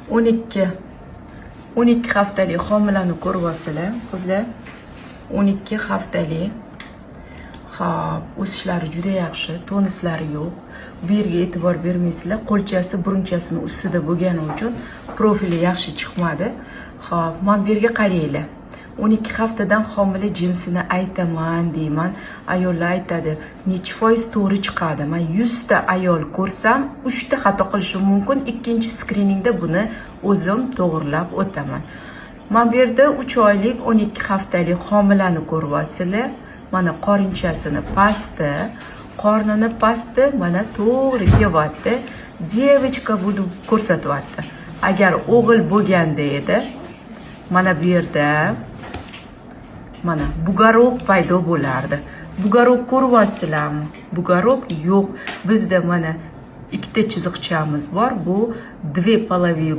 12 haftalik homilani ko'ryapsizlar, qizlar. 12 haftalik. Xo'p, o'sishlari juda yaxshi, tonuslari yo'q. Bu yerga e'tibor bermaysizlar. Qo'lchasi burunchasini ustida bo'lgani uchun profili yaxshi chiqmadi. Xo'p, mana bu yerga qaranglar. 12 haftadan homila jinsini aytaman deyman. Ayollar aytadi, nechi foiz to'g'ri chiqadi? Man 100 ta ayol ko'rsam, 3 ta xato qilishim mumkin. Ikkinchi skriningda buni o'zim to'g'irlab o'taman. Mana bu yerda 3 oylik, 12 haftalik homilani ko'ryapsizlar. Mana qorinchasini pasti, qornini pasti mana to'g'ri kelyapti. Девочка буду ko'rsatyapti. Agar o'g'il bo'lganda edi, mana bu yerda mana бугорок paydo bo'lardi. Бугорок ko'ryapsizlarmi? Бугорок yo'q. Bizda mana ikkita chiziqchamiz bor. Bu две половые.